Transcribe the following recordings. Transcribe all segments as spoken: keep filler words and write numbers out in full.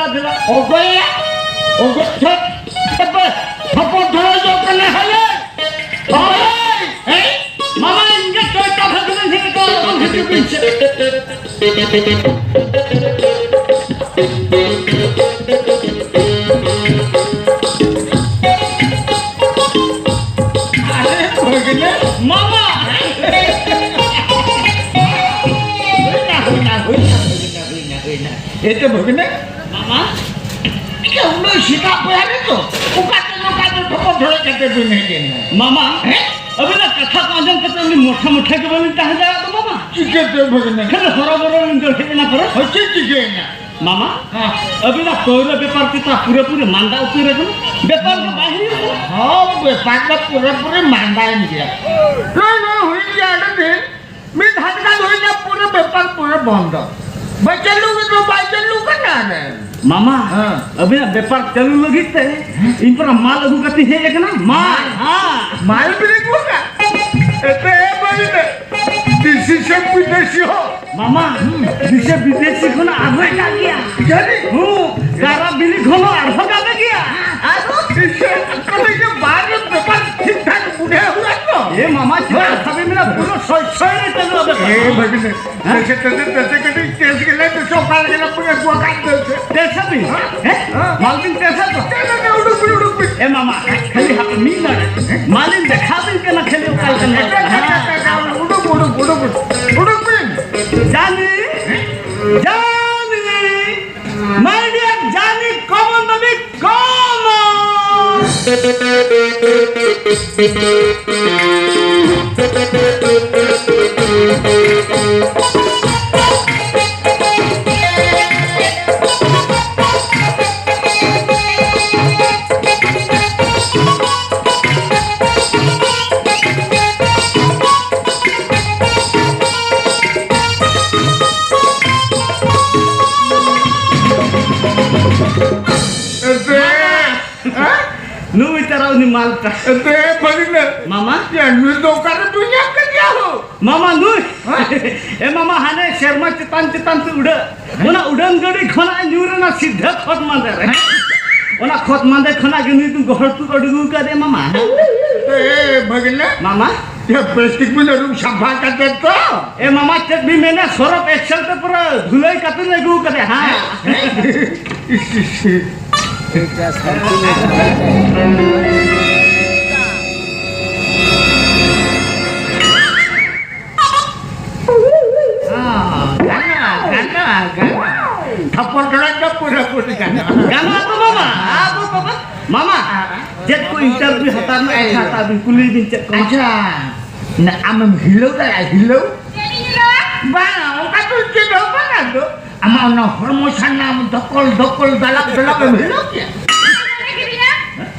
ᱚᱠᱚᱭ ᱭᱟ? ᱚᱠᱚᱭ ᱪᱷᱚ-, ᱦᱚᱯᱚᱱ ᱫᱷᱚᱨᱚ ᱡᱚᱜ ᱠᱟᱱᱟ ᱦᱟᱭ᱾ ᱦᱳᱭ᱾ ᱦᱮᱸ? ᱢᱟᱢᱟ, ᱤᱧ ᱜᱮ ᱪᱚᱭᱛᱟ ᱵᱷᱟᱹᱜᱽᱱᱟᱹᱧ ᱦᱮᱡ ᱟᱠᱟᱱᱟ, ᱞᱚᱜᱚᱱ ᱦᱤᱡᱩᱜ ᱵᱤᱱ ᱥᱮ᱾ ᱟᱨᱮ ᱵᱷᱟᱹᱜᱽᱱᱟᱹ᱾ ᱢᱟᱢᱟ᱾ ᱦᱩᱭᱱᱟ, ᱦᱩᱭᱱᱟ, ᱦᱩᱭᱱᱟ, ᱦᱩᱭᱱᱟ, ᱦᱩᱭᱱᱟ, ᱦᱩᱭᱱᱟ᱾ ᱮ ᱛᱚ ᱵᱷᱟᱹᱜᱽᱱᱟᱹ᱾ ᱢᱟᱢᱟ᱾ ᱮ, ᱩᱱᱟᱹᱜ ᱥᱮᱛᱟᱜ ᱯᱟᱭᱟᱨ ᱨᱮ ᱫᱚ ᱚᱠᱟ ᱛᱮ ᱱᱚᱝᱠᱟ ᱫᱚ ᱰᱷᱚᱠᱚ ᱰᱷᱚᱲᱮ ᱠᱟᱛᱮ ᱵᱤᱱ ᱦᱮᱡ ᱮᱱᱟ? ᱢᱟᱢᱟ, ᱦᱮᱸ? ᱟᱹᱵᱤᱱᱟᱜ ᱠᱟᱛᱷᱟ ᱠᱚ ᱟᱸᱡᱚᱢ ᱠᱟᱛᱮ ᱟᱹᱞᱤᱧ ᱢᱚᱴᱷᱟ ᱢᱚᱴᱷᱟ ᱜᱮ ᱵᱟᱹᱞᱤᱧ ᱛᱟᱦᱮᱸ ᱫᱟᱲᱮᱭᱟᱜ ᱫᱚ, ᱢᱟᱢᱟ᱾ ᱪᱤᱠᱟᱹᱛᱮ ᱵᱷᱟᱹᱜᱽᱱᱟᱹ? ᱠᱷᱟᱹᱞᱤ ᱦᱚᱨᱚ ᱵᱚᱨᱚ ᱞᱤᱧ ᱫᱟᱹᱲ ᱦᱮᱡ ᱮᱱᱟ ᱯᱟᱨᱟ᱾ ᱦᱳᱭ, ᱪᱮᱫ ᱪᱤᱠᱟᱹᱭᱮᱱᱟ? ᱢᱟᱢᱟ, ᱦᱮᱸ᱾ ᱟᱹᱵᱤᱱᱟᱜ ᱯᱟᱹᱣᱨᱟᱹ ᱵᱮᱯᱟᱨ ᱛᱮ ᱛᱚ ᱯᱩᱨᱟᱹᱯᱩᱨᱤ ᱢᱟᱸᱫᱟ ᱩᱛᱟᱹᱨ ᱟᱠᱟᱱᱟ᱾ ᱵᱮᱯᱟᱨ ᱜᱮ ᱵᱟᱭ ᱦᱩᱭᱩᱜ ᱠᱟᱱᱟ᱾ ᱦᱚᱸ, ᱵᱮᱯᱟᱨ ᱫᱚ ᱯᱩᱨᱟᱹᱯᱩᱨᱤ ᱢᱟᱸᱫᱟᱭᱮᱱ ᱜᱮᱭᱟ᱾ ᱱᱚᱜᱼᱚᱭ ᱱᱚᱣᱟ ᱦᱩᱭᱮᱱ ᱜᱮᱭᱟ ᱟᱹᱰᱤ ᱫᱤᱱ᱾ ᱢᱤᱫ ᱦᱟᱯᱛᱟ ᱦᱩᱭᱱᱟ, ᱯᱩᱨᱟᱹ ᱵᱮᱯᱟᱨ ᱯᱩᱨᱟᱹ ᱵᱚᱱᱫᱚ᱾ ᱵᱟᱭ ᱪᱟᱹᱞᱩ ᱜᱮ ᱫᱚ ᱵᱟᱭ ᱪᱟᱹᱞᱩ ᱠᱟᱱᱟ ᱨᱮ᱾ ᱢᱟᱢᱟ, ᱦᱮᱸ᱾ ᱟᱹᱵᱤᱱᱟᱜ ᱵᱮᱯᱟᱨ ᱪᱟᱹᱞᱩ ᱞᱟᱹᱜᱤᱫ ᱛᱮ ᱤᱧ ᱯᱟᱨᱟ ᱢᱟᱞ ᱟᱹᱜᱩ ᱠᱟᱛᱮ ᱦᱮᱡ ᱟᱠᱟᱱᱟ᱾ ᱢᱟᱞ, ᱦᱮᱸ᱾ ᱢᱟᱞ ᱵᱤᱱ ᱟᱹᱜᱩ ᱟᱠᱟᱫ? ᱮᱛᱮ ᱵᱟᱹᱵᱤᱱ, ᱫᱮᱥᱤ ᱥᱮ ᱵᱤᱫᱮᱥᱤ ᱦᱚᱸ? ᱢᱟᱢᱟ, ᱦᱩᱸ᱾ ᱫᱮᱥᱤ ᱵᱤᱫᱮᱥᱤ ᱠᱷᱚᱱᱟᱜ ᱟᱨᱦᱚᱸ ᱮᱴᱟᱜ ᱜᱮᱭᱟ᱾ ᱡᱟᱹᱱᱤᱡ᱾ ᱦᱩᱸ, ᱠᱟᱨᱟ ᱵᱤᱞᱤ ᱠᱷᱚᱱ ᱦᱚᱸ ᱟᱨᱦᱚᱸ ᱜᱟᱵᱮ ᱜᱮᱭᱟ᱾ ᱟᱫᱚ ᱤᱥᱮ, ᱛᱟᱦᱞᱮ ᱤᱧᱟᱹᱜ ᱵᱟᱨ ᱨᱮ ᱵᱮᱯᱟᱨ ᱴᱷᱤᱠ ᱴᱷᱟᱠ ᱵᱩᱡᱷᱟᱹᱣ ᱦᱩᱭᱩᱜᱼᱟ ᱛᱚ? ᱮ ᱢᱟᱢᱟ, ᱪᱮᱫ ᱠᱟᱛᱷᱟ ᱵᱤᱱ ᱢᱮᱱᱟ, ᱯᱩᱨᱟᱹ ᱥᱚᱭ ᱥᱚᱭ ᱨᱮ ᱪᱟᱹᱞᱩᱜᱼᱟ ᱵᱮᱯᱟᱨ᱾ ᱮ ᱵᱷᱟᱹᱜᱤᱱᱟ, ᱦᱮᱸ? ᱛᱮᱥᱮ, ᱛᱮᱥᱮ, ᱛᱮᱥᱮ ᱠᱟᱹᱴᱤᱡ ᱴᱮᱥ ᱜᱮᱞᱮ ᱛᱮᱥᱮ ᱚᱠᱟ ᱞᱮᱠᱟ ᱯᱩᱨᱟᱹ ᱜᱚᱴᱟ ᱛᱮᱥᱮ᱾ ᱴᱮᱥ ᱟᱹᱵᱤᱱ? ᱦᱮᱸ? ᱦᱮᱸ? ᱦᱮᱸ? ᱢᱟᱞ ᱵᱤᱱ ᱴᱮᱥᱟ ᱛᱚ? ᱪᱮᱫ ᱞᱮᱠᱟ ᱩᱰᱩᱠ ᱵᱤᱱ, ᱩᱰᱩᱠ ᱵᱤᱱ᱾ ᱮ ᱢᱟᱢᱟ, ᱠᱷᱟᱹᱞᱤ ᱦᱟᱯᱮ ᱢᱤᱫ ᱰᱚᱸᱰᱮᱠ᱾ ᱢᱟᱞᱤᱧ ᱫᱮᱠᱷᱟᱣ ᱵᱤᱱ ᱠᱟᱱᱟ ᱠᱷᱟᱹᱞᱤ ᱚᱠᱟ ᱞᱮᱠᱟᱱ ᱦᱚᱲ ᱠᱟᱱᱟ᱾ ᱦᱮᱸ᱾ ᱩᱰᱩᱠ, ᱩᱰᱩᱠ, ᱩᱰᱩᱠ, ᱩᱰᱩᱠ ᱵᱤᱱ᱾ ᱡᱟᱱᱤ, ᱡᱟᱱᱤ, my dear ᱡᱟᱱᱤ, come on baby, come on. ᱱᱩᱭ ᱛᱟᱨᱟ ᱩᱱᱤ ᱢᱟᱞᱴᱟ᱾ ᱮᱱᱛᱮ ᱵᱷᱟᱹᱜᱤᱱᱟᱹ᱾ ᱢᱟᱢᱟ? ᱭᱟ, ᱱᱩᱭ ᱫᱚ ᱚᱠᱟᱨᱮ ᱵᱤᱱ ᱧᱟᱢ ᱠᱮᱫᱮᱭᱟ ᱦᱳ? ᱢᱟᱢᱟ ᱱᱩᱭ? ᱦᱮᱸ? ᱮ ᱢᱟᱢᱟ, ᱦᱟᱱᱮ ᱥᱮᱨᱢᱟ ᱪᱮᱛᱟᱱ ᱪᱮᱛᱟᱱ ᱛᱮ ᱩᱰᱟᱹᱜ᱾ ᱦᱮᱸ? ᱚᱱᱟ ᱩᱰᱟᱹᱱ ᱜᱟᱹᱰᱤ ᱠᱷᱚᱱᱟᱜ ᱮ ᱧᱩᱨ ᱮᱱᱟ ᱥᱤᱫᱷᱟᱹ ᱠᱷᱚᱛ ᱢᱟᱸᱫᱮ ᱨᱮ᱾ ᱦᱮᱸ? ᱚᱱᱟ ᱠᱷᱚᱛ ᱢᱟᱸᱫᱮ ᱠᱷᱚᱱᱟᱜ ᱜᱮ ᱱᱩᱭ ᱫᱚ ᱜᱚᱦᱚᱲ ᱛᱩᱫ ᱩᱰᱩᱠ ᱟᱠᱟᱫᱮ ᱢᱟᱢᱟ᱾ ᱮ ᱵᱷᱟᱹᱜᱤᱱᱟᱹ᱾ ᱢᱟᱢᱟ? ᱭᱟ, ᱯᱞᱟᱥᱴᱤᱠ ᱵᱤᱱ ᱟᱹᱨᱩᱵ ᱥᱟᱯᱷᱟ ᱠᱟᱛᱮ ᱛᱚ? ᱮ ᱢᱟᱢᱟ, ᱪᱮᱫ ᱵᱤᱱ ᱢᱮᱱᱟ, ᱥᱚᱨᱯᱷ ᱮᱠᱥᱮᱞ ᱛᱮ ᱯᱩᱨᱟᱹ ᱫᱷᱩᱞᱟᱹᱭ ᱠᱟᱛᱮ ᱞᱮ ᱟᱹᱜᱩ ᱠᱟᱫᱮ, ᱦᱮᱸ? ᱦᱮᱸ? ᱤᱥ, ᱤᱥ, ᱤᱥ᱾ ᱦᱚᱸ, ᱜᱟᱱᱚᱜᱼᱟ, ᱜᱟᱱᱚᱜᱼᱟ, ᱜᱟᱱᱚᱜᱼᱟ᱾ ᱛᱷᱟᱯᱚᱲ ᱫᱚ ᱯᱩᱨᱟᱹ ᱯᱩᱨᱤ ᱜᱟᱱᱚᱜᱼᱟ᱾ ᱜᱟᱱᱚᱜᱼᱟ ᱛᱚ ᱢᱟᱢᱟ? ᱟᱵᱚ ᱵᱟᱵᱟ, ᱢᱟᱢᱟ, ᱪᱮᱫ ᱠᱚ ᱤᱱᱴᱟᱨᱵᱷᱤᱭᱩ ᱦᱟᱛᱟᱣ ᱨᱮᱱᱟᱜ ᱤᱪᱪᱷᱟ ᱛᱟᱵᱤᱱ? ᱠᱩᱞᱤ ᱵᱤᱱ ᱪᱮᱫ ᱠᱚ? ᱟᱪᱪᱷᱟ, ᱱᱟ-, ᱟᱢᱮᱢ ᱦᱤᱞᱟᱹᱣ ᱫᱟᱲᱮᱭᱟᱜᱼᱟ, ᱦᱤᱞᱟᱹᱣ? ᱪᱮᱫ ᱤᱧ ᱦᱤᱞᱟᱹᱣᱟ? ᱵᱟᱝ, ᱚᱱᱠᱟ ᱫᱚ ᱪᱮᱫ ᱦᱚᱸ ᱵᱟᱝ ᱟᱫᱚ᱾ ᱟᱢᱟᱜ ᱚᱱᱟ ᱦᱚᱲᱢᱚ ᱥᱟᱱᱟᱢ ᱫᱚᱠᱚᱞ, ᱫᱚᱠᱚᱞ, ᱫᱟᱞᱟᱵ, ᱫᱟᱞᱟᱵ ᱮᱢ ᱦᱤᱞᱟᱹᱣ ᱠᱮᱭᱟ? ᱱᱩᱭ ᱫᱟᱲᱮ ᱠᱤᱫᱤᱧᱟ?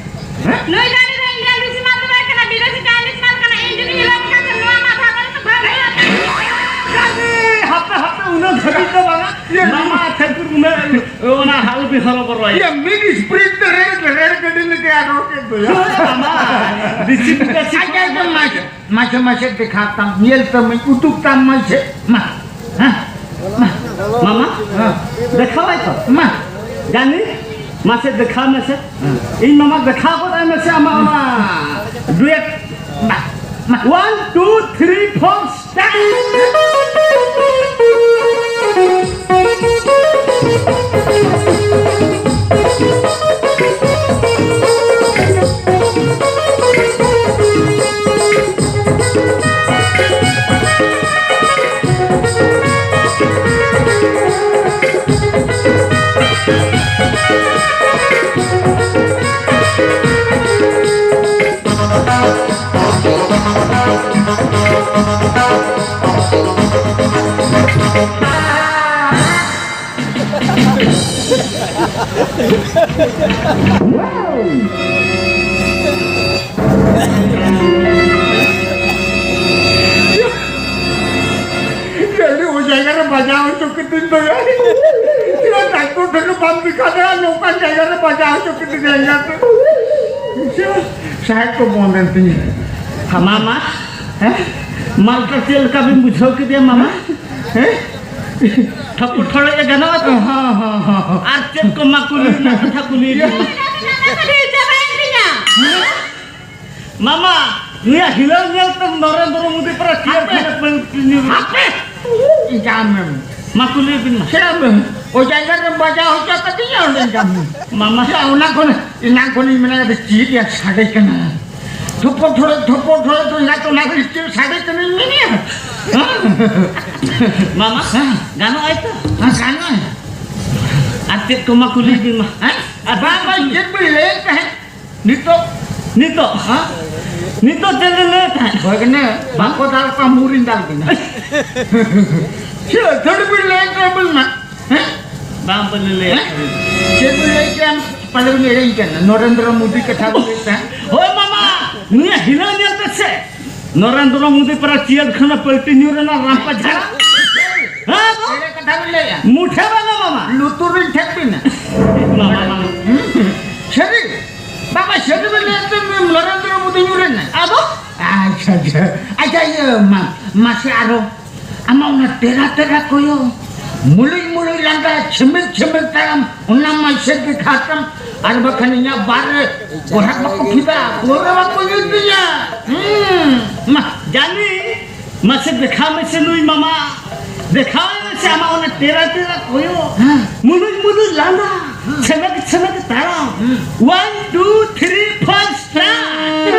ᱦᱮᱸ? ᱱᱩᱭ ᱫᱟᱲᱮ ᱫᱚ ᱤᱱᱰᱤᱭᱟᱱ ᱵᱤᱥᱤ ᱢᱟᱞ ᱫᱚ ᱵᱟᱭ ᱠᱟᱱᱟ, ᱵᱤᱫᱮᱥᱤ ᱪᱟᱭᱱᱤᱡᱽ ᱢᱟᱞ ᱠᱟᱱᱟ᱾ ᱤᱧ ᱡᱩᱫᱤᱧ ᱦᱤᱞᱟᱹᱣ ᱠᱷᱟᱱ ᱫᱚ ᱱᱚᱣᱟ ᱢᱟ ᱵᱷᱟᱜᱚ ᱨᱮ ᱛᱚ ᱵᱟᱝ ᱦᱩᱭᱩᱜᱼᱟ᱾ ᱦᱟᱯᱮ, ᱦᱟᱯᱮ, ᱩᱱᱟᱹᱜ ᱫᱷᱟᱹᱵᱤᱡ ᱫᱚ ᱵᱟᱝᱟ᱾ ᱤᱭᱟᱹ᱾ ᱢᱟᱢᱟ ᱴᱷᱟᱹᱠᱩᱨ ᱩᱱᱟᱹᱜ, ᱚᱱᱟ ᱦᱟᱞ ᱵᱤ ᱦᱚᱨᱚ ᱵᱚᱨᱚᱭᱟ᱾ ᱤᱭᱟᱹ, ᱢᱤᱫ ᱥᱯᱨᱤᱱᱴ ᱨᱮ ᱨᱮᱞ ᱜᱟᱹᱰᱤ ᱞᱮᱠᱟ ᱨᱚᱲ ᱠᱮᱫ ᱫᱚᱭᱟ᱾ ᱦᱳᱭ, ᱢᱟᱢᱟ, ᱵᱤᱥᱤ ᱵᱤᱫᱮᱥᱤ ᱟᱪᱪᱷᱟ, ᱟᱪᱪᱷᱟ, ᱢᱟᱥᱮ᱾ ᱢᱟᱥᱮ ᱢᱟᱥᱮ ᱫᱮᱠᱷᱟᱣ ᱛᱟᱢ, ᱧᱮᱞ ᱛᱟᱢᱟᱹᱧ, ᱩᱫᱩᱜ ᱛᱟᱢ ᱢᱟᱥᱮ᱾ ᱢᱟ, ᱦᱮᱸ, ᱢᱟ᱾ ᱢᱟᱢᱟ, ᱦᱮᱸ᱾ ᱫᱮᱠᱷᱟᱣᱟᱭ ᱛᱚ᱾ ᱢᱟ᱾ ᱜᱟᱱᱤ, ᱢᱟᱥᱮ ᱫᱮᱠᱷᱟᱣ ᱢᱮᱥᱮ᱾ ᱦᱮᱸ᱾ ᱤᱧ ᱢᱟᱢᱟ ᱫᱮᱠᱷᱟᱣ ᱜᱚᱫ ᱟᱭ ᱢᱮᱥᱮ ᱟᱢᱟᱜ ᱚᱱᱟ ᱰᱩᱭᱮᱴ᱾ ᱢᱟ, ᱢᱟ᱾ One, two, three, four, start! ᱡᱟᱹᱱᱤᱡ ᱚᱱᱟ ᱡᱟᱭᱜᱟ ᱨᱮ ᱵᱟᱡᱟᱣ ᱦᱚᱪᱚ ᱠᱤᱫᱤᱧ ᱫᱚ ᱭᱟ᱾ ᱤᱧ ᱰᱟᱠᱛᱚᱨ ᱴᱷᱮᱱ ᱵᱟᱢ ᱫᱮᱠᱷᱟᱣ ᱫᱟᱲᱮᱭᱟᱜᱼᱟ, ᱱᱚᱝᱠᱟᱱ ᱡᱟᱭᱜᱟ ᱨᱮ ᱵᱟᱡᱟᱣ ᱦᱚᱪᱚ ᱠᱤᱫᱤᱧ ᱮᱸᱜᱟᱛ᱾ ᱥᱟᱦᱮᱫ ᱠᱚ ᱵᱚᱱᱫ ᱮᱱ ᱛᱤᱧᱟᱹ᱾ ᱢᱟᱢᱟ, ᱦᱮᱸ? ᱢᱟᱞᱠᱟ ᱪᱮᱫ ᱞᱮᱠᱟ ᱵᱤᱱ ᱵᱩᱡᱷᱟᱹᱣ ᱠᱮᱫᱮᱭᱟ, ᱢᱟᱢᱟ? ᱦᱮᱸ? ᱴᱷᱚᱯᱚ ᱴᱷᱚᱲᱚ ᱜᱮ ᱜᱟᱱᱚᱜᱼᱟ ᱛᱚ? ᱦᱚᱸ, ᱦᱚᱸ, ᱦᱚᱸ, ᱦᱚᱸ᱾ ᱟᱨ ᱪᱮᱫ ᱠᱚ ᱢᱟ ᱠᱩᱞᱤ ᱨᱮᱱᱟᱜ ᱠᱟᱛᱷᱟ ᱠᱩᱞᱤ ᱤᱫᱤ ᱢᱮ᱾ ᱢᱟᱢᱟ, ᱱᱩᱭᱟᱜ ᱦᱤᱞᱟᱹᱣ ᱧᱮᱞ ᱛᱮ ᱱᱚᱨᱮᱱᱫᱨᱚ ᱢᱳᱫᱤ ᱯᱟᱨᱟ ᱪᱮᱭᱟᱨ ᱦᱟᱯᱮ᱾ ᱠᱷᱚᱱ ᱯᱟᱹᱞᱴᱤ ᱧᱩᱨ ᱮᱱᱟ᱾ ᱦᱟᱯᱮ! ᱤᱧ ᱠᱟᱢ ᱮᱢ᱾ ᱢᱟ ᱠᱩᱞᱤ ᱵᱤᱱ ᱢᱟ᱾ ᱪᱮᱫ ᱮᱢ? ᱚ ᱡᱟᱭᱜᱟ ᱨᱮᱢ ᱵᱟᱡᱟᱣ ᱦᱚᱪᱚ ᱠᱟᱫᱤᱧᱟ ᱚᱸᱰᱮ ᱠᱟᱢ᱾ ᱢᱟᱢᱟ᱾ ᱭᱟ, ᱚᱱᱟ ᱠᱷᱚᱱ, ᱮᱱᱟᱝ ᱠᱷᱚᱱᱤᱧ ᱢᱮᱱᱟ ᱠᱟᱫᱟ, ᱪᱮᱫ ᱭᱟ ᱥᱟᱰᱮ ᱠᱟᱱᱟ? ᱛᱷᱚᱯᱚ ᱛᱷᱚᱲᱮ, ᱛᱷᱚᱯᱚ ᱛᱷᱚᱲᱮ ᱫᱚ ᱚᱱᱟ ᱠᱚ, ᱚᱱᱟ ᱠᱚ ᱪᱮᱫ ᱥᱟᱰᱮ ᱠᱟᱱᱟᱧ ᱢᱮᱱᱮᱫᱼᱟ? ᱦᱮᱸ? ᱢᱟᱢᱟ, ᱦᱮᱸ᱾ ᱜᱟᱱᱚᱜ ᱟᱭ ᱛᱚ? ᱦᱮᱸ, ᱜᱟᱱᱚᱜ ᱟᱭ᱾ ᱟᱨ ᱪᱮᱫ ᱠᱚ ᱢᱟ ᱠᱩᱞᱤ ᱵᱤᱱ ᱢᱟ᱾ ᱦᱮᱸ? ᱟᱨ ᱵᱟᱝ, ᱵᱟᱝ, ᱪᱮᱫ ᱵᱤᱱ ᱞᱟᱹᱭᱮᱫ ᱛᱟᱦᱮᱸᱫ? ᱱᱤᱛᱚᱜ? ᱱᱤᱛᱚᱜ? ᱦᱮᱸ? ᱱᱤᱛᱚᱜ ᱪᱮᱫ ᱞᱤᱧ ᱞᱟᱹᱭᱮᱫ ᱛᱟᱦᱮᱸᱫ? ᱵᱷᱟᱹᱜᱽᱱᱟᱹ, ᱵᱟᱠᱚ ᱫᱟᱞ ᱠᱚᱣᱟ, ᱢᱩᱨᱤᱧ ᱫᱟᱞ ᱵᱤᱱᱟ᱾ ᱪᱮᱫ ᱟᱹᱛᱷᱟᱹᱲᱤ ᱵᱤᱱ ᱞᱟᱹᱭᱮᱫ ᱛᱟᱦᱮᱸᱫ ᱵᱤᱱ ᱢᱟ? ᱦᱮᱸ? ᱵᱟᱝ ᱵᱤᱱ ᱞᱟᱹᱭᱮᱫ ᱦᱮᱸ? ᱛᱟᱦᱮᱸᱫ᱾ ᱪᱮᱫ ᱵᱤᱱ ᱞᱟᱹᱭ ᱠᱮᱫᱟ? ᱯᱟᱞᱮ ᱵᱤᱱ ᱮᱲᱮᱧ ᱠᱟᱱᱟ᱾ ᱱᱚᱨᱮᱱᱫᱨᱚ ᱢᱳᱫᱤ ᱠᱟᱛᱷᱟ ᱵᱤᱱ ᱞᱟᱹᱭᱮᱫ ᱛᱟᱦᱮᱸᱫ᱾ ᱦᱳᱭ ᱢᱟᱢᱟ, ᱱᱩᱭᱟᱜ ᱦᱤᱞᱟᱹᱣ ᱧᱮᱞ ᱯᱮ ᱥᱮ᱾ ᱱᱚᱨᱮᱱᱫᱨᱚ ᱢᱳᱫᱤ ᱯᱟᱨᱟ ᱪᱤᱭᱟᱹᱨ ᱠᱷᱟᱱᱟ ᱯᱟᱞᱴᱤ ᱧᱩᱨ ᱮᱱᱟ ᱨᱟᱢᱯᱟ ᱡᱷᱟᱲᱟ᱾ ᱦᱮᱸ ᱜᱚ? ᱮᱲᱮ ᱠᱟᱛᱷᱟ ᱵᱤᱱ ᱞᱟᱹᱭᱮᱫᱼᱟ᱾ ᱢᱩᱴᱷᱮ ᱵᱟᱝᱟ ᱢᱟᱢᱟ᱾ ᱞᱩᱛᱩᱨ ᱨᱤᱧ ᱴᱷᱮᱠ ᱵᱤᱱᱟ᱾ ᱢᱟᱢᱟ, ᱢᱟᱢᱟ᱾ ᱦᱩᱸ? ᱥᱟᱹᱨᱤ? ᱵᱟᱵᱟ, ᱥᱟᱹᱨᱤ ᱵᱤᱱ ᱞᱟᱹᱭᱮᱫ ᱛᱮ ᱱᱚᱨᱮᱱᱫᱨᱚ ᱢᱳᱫᱤ ᱧᱩᱨ ᱮᱱᱟ? ᱟᱫᱚ? ᱟᱪᱪᱷᱟ, ᱟᱪᱪᱷᱟ᱾ ᱟᱪᱪᱷᱟ, ᱤᱭᱟᱹ, ᱢᱟ, ᱢᱟᱥᱮ ᱟᱨᱚ᱾ ᱟᱢᱟᱜ ᱚᱱᱟ ᱴᱮᱨᱟ ᱴᱮᱨᱟ ᱠᱚᱭᱚᱜ, ᱢᱩᱞᱩᱡ ᱢᱩᱞᱩᱡ ᱞᱟᱸᱫᱟ, ᱪᱷᱤᱢᱤᱠ ᱪᱷᱤᱢᱤᱠ ᱛᱟᱲᱟᱢ, ᱚᱱᱟ ᱢᱟᱥᱮ ᱫᱮᱠᱷᱟᱣ ᱛᱟᱢ, ᱟᱨ ᱵᱟᱠᱷᱟᱱ ᱤᱧᱟᱹᱜ ᱵᱟᱨ ᱨᱮ ᱜᱚᱨᱦᱟᱠ ᱵᱟᱠᱚ ᱯᱷᱤᱫᱟ, ᱯᱟᱹᱣᱨᱟᱹ ᱵᱟᱠᱚ ᱧᱩᱭ ᱛᱤᱧᱟ᱾ ᱦᱩᱸ, ᱢᱟ, ᱡᱟᱱᱤ, ᱢᱟᱥᱮ ᱫᱮᱠᱷᱟᱣ ᱢᱮᱥᱮ ᱱᱩᱭ ᱢᱟᱢᱟ, ᱫᱮᱠᱷᱟᱣ ᱢᱮᱥᱮ ᱟᱢᱟᱜ ᱚᱱᱟ ᱴᱮᱨᱟ ᱴᱮᱨᱟ ᱠᱚᱭᱚᱜ, ᱦᱮᱸ᱾ ᱢᱩᱞᱩᱡ ᱢᱩᱞᱩᱡ ᱞᱟᱸᱫᱟ, ᱦᱮᱸ᱾ ᱪᱷᱮᱢᱮᱠ ᱪᱷᱮᱢᱮᱠ ᱛᱟᱲᱟᱢ, ᱦᱮᱸ᱾ One, two, three, four, start!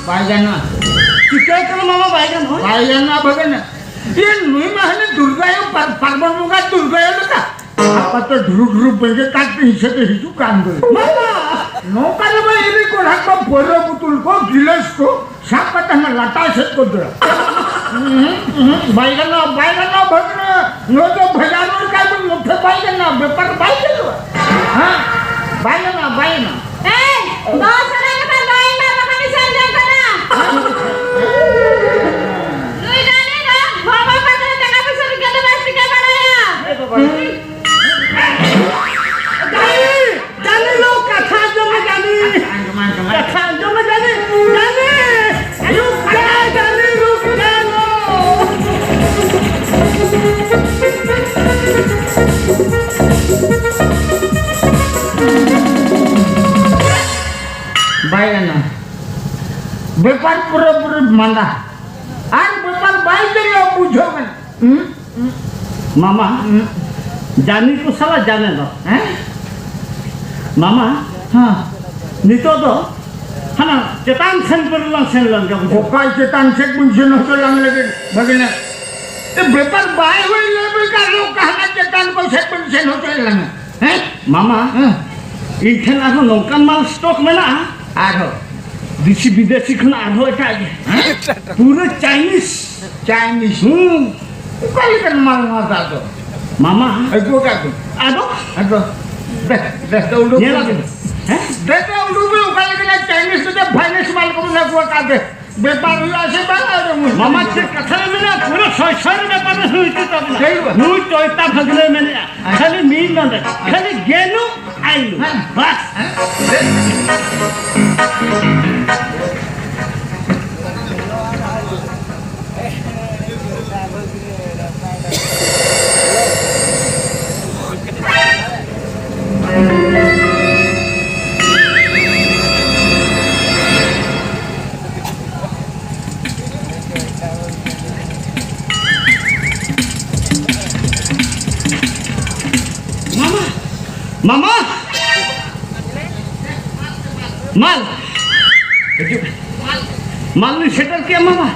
ᱵᱟᱭ ᱜᱟᱱᱚᱜᱼᱟ᱾ ᱪᱤᱠᱟᱹ ᱠᱟᱱᱟ ᱢᱟᱢᱟ, ᱵᱟᱭ ᱜᱟᱱᱚᱜᱼᱟ? ᱵᱟᱭ ᱜᱟᱱᱚᱜᱼᱟ, ᱵᱟᱭ ᱜᱟᱱᱚᱜᱼᱟ᱾ ᱤᱭᱟᱹ, ᱱᱩᱭ ᱢᱟ ᱦᱟᱱᱮ ᱫᱩᱨᱜᱟᱭᱚ ᱯᱟᱨ-, ᱯᱟᱨᱵᱚᱱ ᱵᱚᱸᱜᱟ ᱫᱩᱨᱜᱟᱭᱚ ᱞᱮᱠᱟ᱾ ᱟᱯᱟᱛᱚ ᱰᱷᱩᱨᱩᱠ ᱰᱷᱩᱨᱩᱠ ᱵᱮᱸᱜᱮᱫ ᱠᱟᱛᱮ ᱤᱧ ᱥᱮᱫ ᱮ ᱦᱤᱡᱩᱜ ᱠᱟᱱ ᱫᱚ᱾ ᱢᱟᱢᱟ! ᱱᱚᱝᱠᱟ ᱫᱚ ᱵᱟᱝ, ᱤᱫᱤ ᱠᱚ ᱱᱟᱦᱟᱜ ᱠᱚ ᱯᱟᱹᱣᱨᱟᱹ ᱵᱳᱛᱚᱞ ᱠᱚ, ᱜᱤᱞᱟᱹᱥ ᱠᱚ ᱥᱟᱵ ᱠᱟᱛᱮ ᱦᱟᱱᱟ ᱞᱟᱴᱟ ᱥᱮᱫ ᱠᱚ ᱫᱟᱹᱲᱟ᱾ ᱩᱸᱦᱩᱸ, ᱩᱸᱦᱩᱸ, ᱵᱟᱭ ᱜᱟᱱᱚᱜᱼᱟ, ᱵᱟᱭ ᱜᱟᱱᱚᱜᱼᱟ, ᱵᱷᱟᱹᱜᱽᱱᱟᱹ᱾ ᱱᱚᱣᱟ ᱫᱚ ᱵᱷᱮᱜᱟᱨ ᱨᱚᱲ ᱠᱟᱱ ᱫᱚ ᱱᱚᱛᱮ ᱵᱟᱭ ᱜᱟᱱᱚᱜᱼᱟ, ᱵᱮᱯᱟᱨ ᱵᱟᱭ ᱜᱟᱱᱚᱜᱼᱟ᱾ ᱦᱮᱸ? ᱵᱟᱭ ᱜᱟᱱᱚᱜᱼᱟ, ᱵᱟᱭ ᱜᱟᱱᱚᱜᱼᱟ᱾ ᱮᱭ, ᱫᱚᱥ ᱟᱱᱟ ᱠᱟᱛᱷᱟ ᱵᱟᱭ ᱮᱢᱟ, ᱵᱟᱠᱷᱟᱱ ᱤᱧ ᱥᱮᱱ ᱡᱚᱝ ᱠᱟᱱᱟ᱾ ᱱᱩᱭ ᱫᱚ ᱟᱞᱮ ᱫᱚ ᱵᱟᱵᱟ ᱯᱟᱛᱟ ᱨᱮ ᱴᱟᱠᱟ ᱯᱚᱭᱥᱟ ᱨᱮ ᱜᱮᱞᱮ ᱵᱟᱭ ᱴᱷᱤᱠᱟᱹ ᱵᱟᱲᱟᱭᱟ᱾ ᱮ ᱵᱟᱵᱟ᱾ ᱡᱟᱱᱤ! ᱡᱟᱱᱤ ᱞᱳ, ᱠᱟᱛᱷᱟ ᱟᱸᱡᱚᱢ ᱢᱮ, ᱡᱟᱱᱤ᱾ ᱟᱸᱡᱚᱢ, ᱟᱸᱡᱚᱢ, ᱟᱸᱡᱚᱢ᱾ ᱠᱟᱛᱷᱟ ᱟᱸᱡᱚᱢ ᱢᱮ, ᱡᱟᱱᱤ᱾ ᱡᱟᱱᱤ! ᱨᱩᱠ ᱡᱟ, ᱡᱟᱱᱤ, ᱨᱩᱠ ᱡᱟ ᱞᱳ᱾ ᱵᱟᱭ ᱜᱟᱱᱚᱜᱼᱟ᱾ ᱵᱮᱯᱟᱨ ᱯᱩᱨᱟᱹ ᱯᱩᱨᱤ ᱢᱟᱸᱫᱟ᱾ ᱟᱨ ᱵᱮᱯᱟᱨ ᱵᱟᱭ ᱞᱟᱹᱭᱟ, ᱵᱩᱡᱷᱟᱹᱣ ᱢᱮ᱾ ᱦᱩᱸ? ᱢᱟᱢᱟ, ᱦᱩᱸ? ᱡᱟᱱᱤ ᱠᱚ ᱥᱟᱞᱟ ᱡᱟᱱᱮ ᱫᱚ, ᱦᱮᱸ? ᱢᱟᱢᱟ, ᱦᱮᱸ᱾ ᱱᱤᱛᱚᱜ ᱫᱚ ᱦᱟᱱᱟ ᱪᱮᱛᱟᱱ ᱥᱮᱱ ᱯᱟᱹᱨᱤ ᱞᱟᱝ ᱥᱮᱱ ᱞᱮᱱ ᱜᱮ, ᱵᱩᱡᱷᱟᱹᱣ? ᱚᱠᱟ ᱪᱮᱛᱟᱱ ᱥᱮᱫ ᱵᱚᱱ ᱥᱮᱱ ᱦᱚᱪᱚ ᱞᱟᱝ ᱞᱟᱹᱜᱤᱫ, ᱵᱷᱟᱹᱜᱤᱱᱟ? ᱮ, ᱵᱮᱯᱟᱨ ᱵᱟᱭ ᱦᱩᱭ ᱞᱮᱱ ᱠᱷᱟᱱ ᱚᱠᱟ ᱦᱟᱱᱟ ᱪᱮᱛᱟᱱ ᱠᱚ ᱥᱮᱫ ᱵᱚᱱ ᱥᱮᱱ ᱦᱚᱪᱚᱭ ᱞᱟᱝᱟ, ᱦᱮᱸ? ᱢᱟᱢᱟ, ᱦᱮᱸ᱾ ᱤᱧ ᱴᱷᱮᱱ ᱟᱨᱦᱚᱸ ᱱᱚᱝᱠᱟᱱ ᱢᱟᱞ ᱥᱴᱚᱠ ᱢᱮᱱᱟᱜᱼᱟ, ᱟᱨᱦᱚᱸ ᱫᱮᱥᱤ ᱵᱤᱫᱮᱥᱤ ᱠᱷᱚᱱᱟᱜ ᱟᱨᱦᱚᱸ ᱮᱴᱟᱜ ᱜᱮ᱾ ᱦᱮᱸ? ᱯᱩᱨᱟᱹ ᱪᱟᱭᱱᱤᱡᱽ᱾ ᱪᱟᱭᱱᱤᱡᱽ? ᱦᱩᱸ᱾ ᱚᱠᱟ ᱞᱮᱠᱟᱱ ᱢᱟᱞ ᱱᱚᱣᱟ ᱫᱚ ᱟᱫᱚ? ᱢᱟᱢᱟ᱾ ᱟᱹᱜᱩ ᱟᱠᱟᱫ ᱫᱚ᱾ ᱟᱫᱚ? ᱟᱫᱚ᱾ ᱫᱮ, ᱫᱮ, ᱫᱮ, ᱩᱰᱩᱠ ᱧᱮᱞ ᱢᱮ᱾ ᱟᱹᱜᱩ᱾ ᱦᱮᱸ? ᱫᱮ, ᱫᱮ, ᱩᱰᱩᱠ ᱢᱮ, ᱚᱠᱟ ᱞᱮᱠᱟᱱᱟᱜ ᱪᱟᱭᱱᱤᱡᱽ ᱫᱚ ᱪᱮᱫ ᱯᱷᱟᱭᱱᱮᱱᱥ ᱢᱟᱞ ᱠᱚᱵᱚᱱ ᱟᱹᱜᱩ ᱟᱠᱟᱫ ᱫᱮ? ᱵᱮᱯᱟᱨ ᱦᱩᱭᱩᱜᱼᱟ ᱥᱮ ᱵᱟᱝ? ᱟᱫᱚ ᱢᱩᱥᱠᱤᱞ ᱢᱟᱢᱟ, ᱜᱮ᱾ ᱪᱮᱫ ᱠᱟᱛᱷᱟ ᱨᱮ ᱢᱮᱱᱟᱜᱼᱟ? ᱯᱩᱨᱟᱹ ᱥᱚᱭ ᱥᱚᱭ ᱨᱮ ᱵᱮᱯᱟᱨ ᱦᱩᱭ ᱩᱪᱤᱛ ᱛᱟᱵᱚᱱᱟ᱾ ᱦᱩᱭᱩᱜᱼᱟ᱾ ᱱᱩᱭ ᱪᱚᱭᱛᱟ ᱵᱷᱟᱹᱜᱽᱱᱟᱹ ᱢᱮᱱᱮᱜᱼᱟ᱾ ᱦᱮᱸ᱾ ᱠᱷᱟᱹᱞᱤ ᱢᱤᱫ ᱱᱚᱰᱮ᱾ ᱦᱮᱸ᱾ ᱠᱷᱟᱹᱞᱤ ᱜᱮᱱᱩ ᱟᱭᱞᱩ᱾ ᱦᱮᱸ᱾ ᱵᱟᱥ᱾ ᱦᱮᱸ᱾ ᱢᱟᱢᱟ! ᱢᱟᱢᱟ! ᱢᱟᱞ! ᱦᱤᱡᱩᱜ ᱢᱮ᱾ ᱢᱟᱞ ᱞᱤᱧ ᱥᱮᱴᱮᱨ ᱠᱮᱜᱼᱟ, ᱢᱟᱢᱟ᱾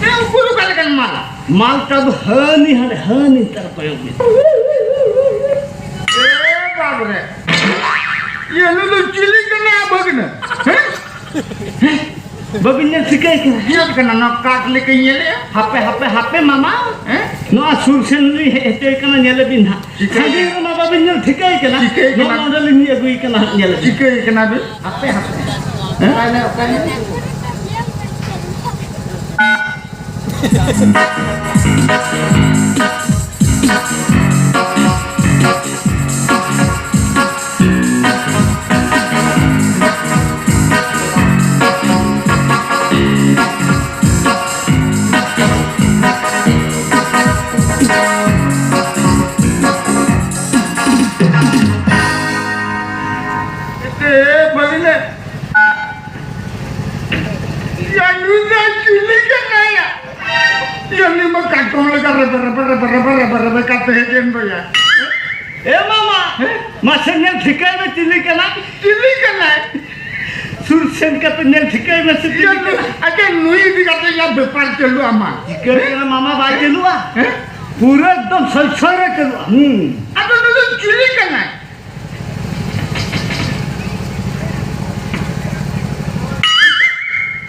ᱦᱮᱸ, ᱩᱱᱠᱩ ᱫᱚ ᱚᱠᱟ ᱞᱮᱠᱟᱱ ᱢᱟᱞ? ᱢᱟᱞ ᱴᱟ ᱫᱚ ᱦᱟᱹᱱᱤ ᱦᱟᱸᱰᱮ, ᱦᱟᱹᱱᱤ ᱛᱟᱨ ᱠᱚᱭᱚᱜ ᱢᱮ᱾ ᱮ ᱵᱟᱵ ᱨᱮ! ᱤᱭᱟᱹ, ᱱᱩᱭ ᱫᱚ ᱪᱤᱞᱤ ᱠᱟᱱᱟᱭ, ᱵᱷᱟᱹᱜᱽᱱᱟᱹ? ᱦᱮᱸ? ᱦᱮᱸ? ᱵᱟᱹᱵᱤᱱ ᱧᱮᱞ ᱴᱷᱤᱠᱟᱹᱭ ᱠᱟᱱᱟ? ᱪᱮᱫ ᱠᱟᱱᱟ? ᱱᱚᱣᱟ ᱠᱟᱴ ᱞᱮᱠᱟᱧ ᱧᱮᱞᱮᱜᱼᱟ᱾ ᱦᱟᱯᱮ, ᱦᱟᱯᱮ, ᱦᱟᱯᱮ, ᱢᱟᱢᱟ᱾ ᱦᱮᱸ? ᱱᱚᱣᱟ ᱥᱩᱨ ᱥᱮᱱ ᱞᱤᱧ ᱦᱮᱡ ᱦᱚᱪᱚᱭ ᱠᱟᱱᱟ, ᱧᱮᱞᱮ ᱵᱤᱱ ᱦᱟᱸᱜ᱾ ᱪᱤᱠᱟᱹᱭ ᱥᱟᱺᱜᱤᱧ ᱨᱮᱢᱟ ᱵᱟᱵᱤᱱ ᱧᱮᱞ ᱴᱷᱤᱠᱟᱹᱭ ᱠᱟᱱᱟ᱾ ᱪᱤᱠᱟᱹᱭ ᱠᱟᱱᱟ? ᱱᱚᱜᱼᱚ ᱱᱚᱰᱮ ᱞᱤᱧ ᱟᱹᱜᱩᱭ ᱠᱟᱱᱟ ᱦᱟᱸᱜ, ᱧᱮᱞᱮ ᱵᱤᱱ᱾ ᱪᱤᱠᱟᱹᱭ ᱠᱟᱱᱟ ᱵᱤᱱ? ᱦᱟᱯᱮ, ᱦᱟᱯᱮ᱾ ᱦᱮᱸ? ᱚᱠᱟᱭ ᱱᱟᱭ, ᱚᱠᱟᱭ ᱱᱟᱭ? ᱮ ᱵᱷᱟᱹᱜᱤᱱᱟ᱾ ᱭᱟ, ᱱᱩᱭ ᱫᱚ ᱪᱤᱞᱤ ᱠᱟᱱᱟᱭᱟ? ᱭᱟ, ᱱᱩᱭ ᱢᱟ ᱠᱟᱴᱠᱚᱢ ᱞᱮᱠᱟ ᱨᱮᱵᱮ, ᱨᱮᱵᱮ, ᱨᱮᱵᱮ ᱠᱟᱛᱮ ᱦᱮᱡ ᱮᱱ ᱫᱚᱭᱟ᱾ ᱮ ᱢᱟᱢᱟ, ᱦᱮᱸ? ᱢᱟᱥᱮ ᱧᱮᱞ ᱴᱷᱤᱠᱟᱹᱭ ᱢᱮ, ᱪᱤᱞᱤ ᱠᱟᱱᱟ? ᱪᱤᱞᱤ ᱠᱟᱱᱟᱭ? ᱥᱩᱨ ᱥᱮᱱ ᱠᱟᱛᱮ ᱧᱮᱞ ᱴᱷᱤᱠᱟᱹᱭ ᱢᱮ ᱥᱮ ᱪᱤᱞᱤ ᱭᱟ, ᱱᱩᱭ, ᱠᱟᱱᱟ? ᱟᱪᱪᱷᱟ, ᱱᱩᱭ ᱤᱫᱤ ᱠᱟᱛᱮ ᱭᱟ ᱵᱮᱯᱟᱨ ᱪᱟᱹᱞᱩ ᱟᱢᱟ᱾ ᱪᱤᱠᱟᱹ ᱠᱟᱱᱟ ᱢᱟᱢᱟ, ᱵᱟᱭ ᱪᱟᱹᱞᱩᱜᱼᱟ? ᱦᱮᱸ? ᱯᱩᱨᱟᱹ ᱮᱠᱫᱚᱢ ᱥᱚᱭ ᱥᱚᱭ ᱨᱮ ᱪᱟᱹᱞᱩᱜᱼᱟ᱾ ᱦᱩᱸ᱾ ᱟᱫᱚ ᱱᱩᱭ ᱫᱚ ᱪᱤᱞᱤ ᱠᱟᱱᱟᱭ?